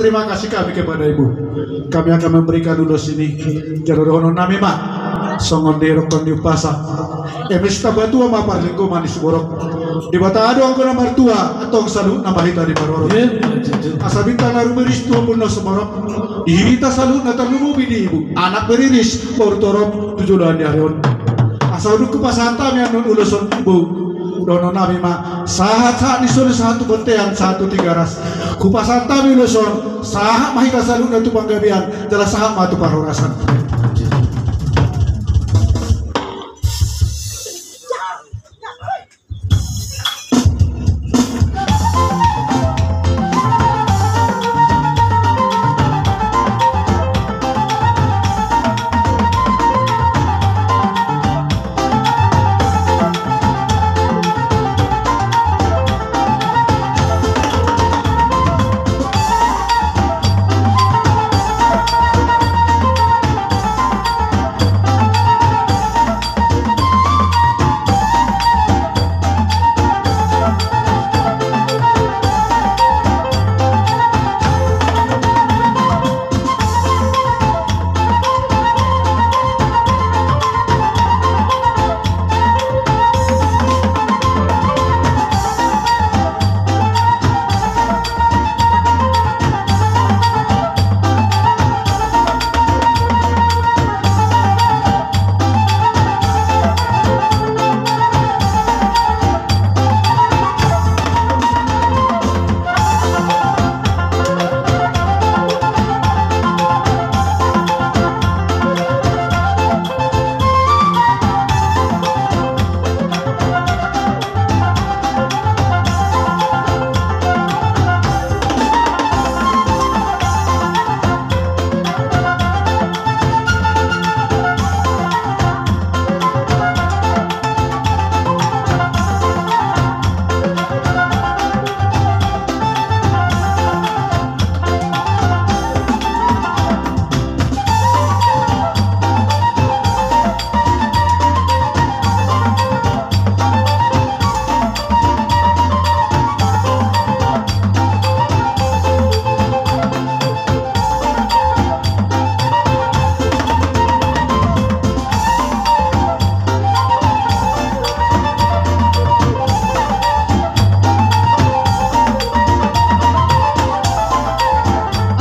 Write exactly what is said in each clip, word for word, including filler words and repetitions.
Terima kasih kami kepada ibu. Kami akan memberikan ulos ini. Jala dohonon nami ma songon nidok ni umpasa: Eme sitamba tua ma parlinggoman ni siborok. Debata do anggo na martua, antong saluhutna ma hita diparorot. Asa bintang na rumiris tu ombun na sumorop, di hita saluhutna tarlumobi di ibu, anak beriris boru torop tu joloan ni ari on. Asa unduk hupasahat hami annon ulos on, ibu. Dohonon nami ma: Sahat-sahat ni solu, sahat tu bontean, sahat tu Tigaras. Hupasahat hami ulos on, sahat ma hita saluhutna tu panggabean, jala sahat ma tu parhorasan.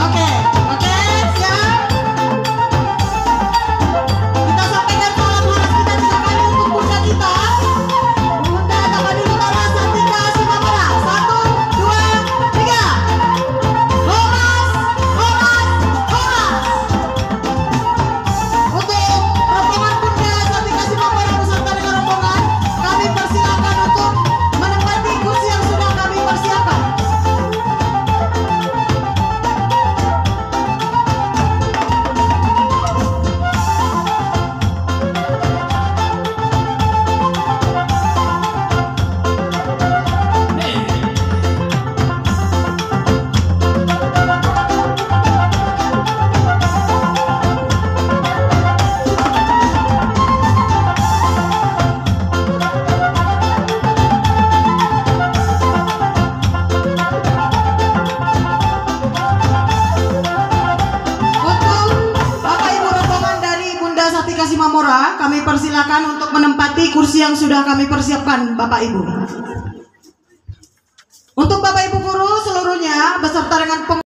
Oke, oke, siap. Kita sampaikan salam horas kita tiga kali untuk bunda kita. Bunda Tabadudu Tara Santika Simamora. Satu, dua, tiga. Horas, horas, horas. Untuk rombongan Bunda Santika Simamora beserta dengan rombongan, kami persilakan untuk menempati kursi yang sudah kami persiapkan. Untuk Bapak Ibu rombongan dari Bunda Santika Simamora, kami persilakan untuk menempati kursi yang sudah kami persiapkan, Bapak Ibu. Untuk Bapak Ibu guru seluruhnya beserta dengan peng-